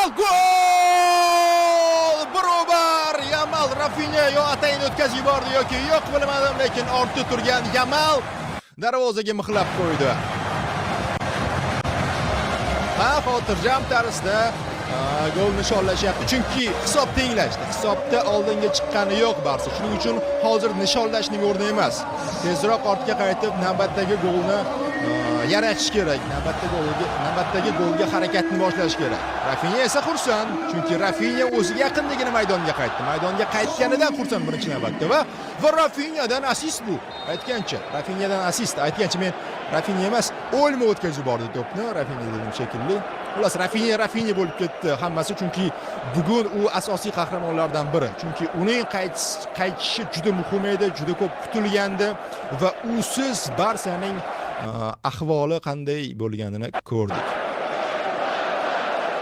Yamal, gol! Barobar! Yamal, Rafinya yo atayin o'tkazib yubordi yoki yo'q, bilmadim, lekin ortda turgan Yamal darvozaga mixlab qo'ydi. Ha, xotirjam tarzda gol nishonlashyapti, chunki hisob tenglashdi. Hisobda oldinga chiqqani yo'q Barsa. Shuning uchun hozir nishonlashning o'rni emas. Tezroq ortga qaytib navbatdagi golni yaratish kerak. Navbatdagi golga harakatni boshlash kerak. Rafinya esa xursand, chunki Rafinya o'ziga yaqindagina maydonga qaytdi. Maydonga qaytganidan xursand birinchi navbatda va Rafinyadan assist bu. Aytgancha, Rafinyadan assist. Aytgancha, men Rafinya emas, Olmo o'tkazib yubordi to'pni. Rafinya dedim shekilli. Xullas, Rafinya Rafinya bo'lib ketdi hammasi, chunki bugun u asosiy qahramonlardan biri. Chunki uning qaytishi juda muhim edi, juda ko'p kutilgandi va usiz Barsaning ahvoli qanday bo'lganini ko'rdik.